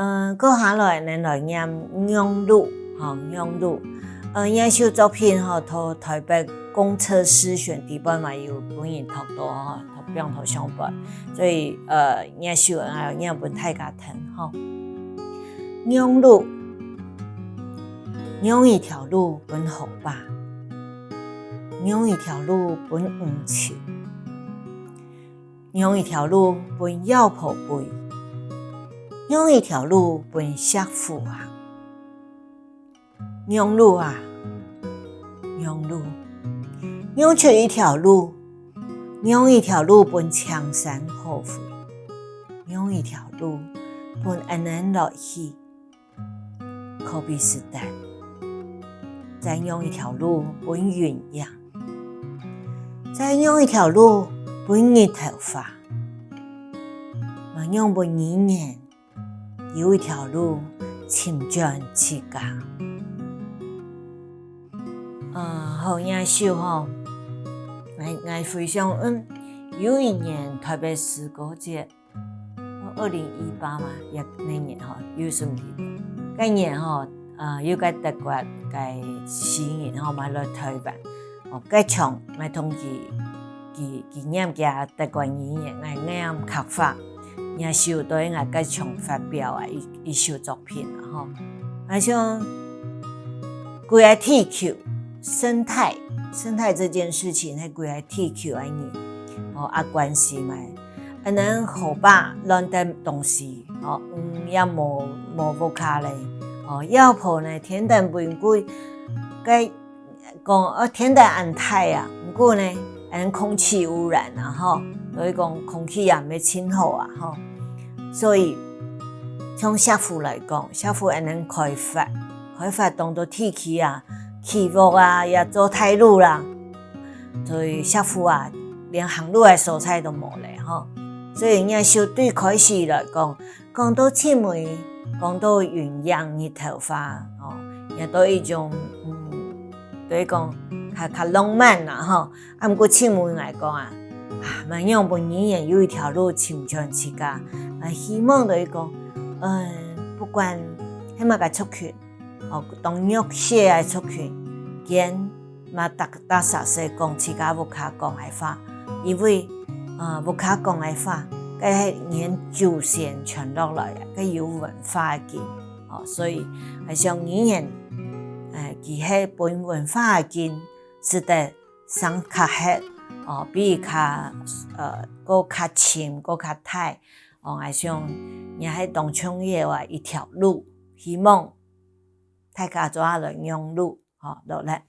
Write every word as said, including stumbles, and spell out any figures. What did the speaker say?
嗯，過下來，𠊎來念《讓路》，吼，《讓路》。呃，這首作品吼，在臺北公車詩選底背嘛有分人讀到吼，讀放在上背。所以，呃，這首𠊎來念分大家聽吼。《讓路》，讓一條路分河壩，讓一條路分黃蚻。 讓一條路分鷂婆飛，讓一條路分石虎行。讓路啊，讓路，讓出一條路，讓一條路分青山好水，讓一條路分𠊎等來去。 可比斯丹，再讓一條路分雲影，再讓一條路分日頭花，嘛讓分語言有一條路尋轉自家。嗯，好，這首吼，𠊎，𠊎非常，嗯，有一年臺北詩歌節， 二零一八嘛，也該年吼，有算記得。該年吼，呃，有个德國个詩人吼，嘛來臺灣。哦，該場𠊎同佢，佢，佢念佢德國語言，𠊎念客話，這首都係𠊎該場發表啊一，一首作品啊吼。𠊎想，規个地球生態，生態這件事情係規个地球个人，哦，啊關心个。 恁樣河壩亂擲東西，吼，魚也無，無屋下咧，吼，鷂婆呢，天頂飛過，該講，哦，天頂恁大啊，毋過呢，恁空氣污染啊，吼，所以講空氣也毋係盡好啊，吼。所以，像石虎來講，石虎恁樣開發，開發當多地區啊，起屋啊，也做大路啦。 所以石虎啊，連行路个所在都無咧吼。所以這首對開始來講，講到蟄尾，講到雲影日頭花，吼，也都一種，嗯，就係講較，較浪漫啦吼。啊，毋過蟄尾來講啊，啊，嘛仰般語言有一條路尋轉自家，啊，希望就係講，嗯，不管係麼个族群，哦，當弱勢个族群，間 嘛踏踏實實講自家屋下講个話，因為，呃，屋下講个話，該係𠊎祖先傳落來个，該有文化个根，哦，所以，呃，像語言，呃，佢係分文化个根，使得生較核，哦，比較，呃，過較深，過較大，哦，𠊎想，也係當重要个一條路，希望大家做下來讓路。 好，落來。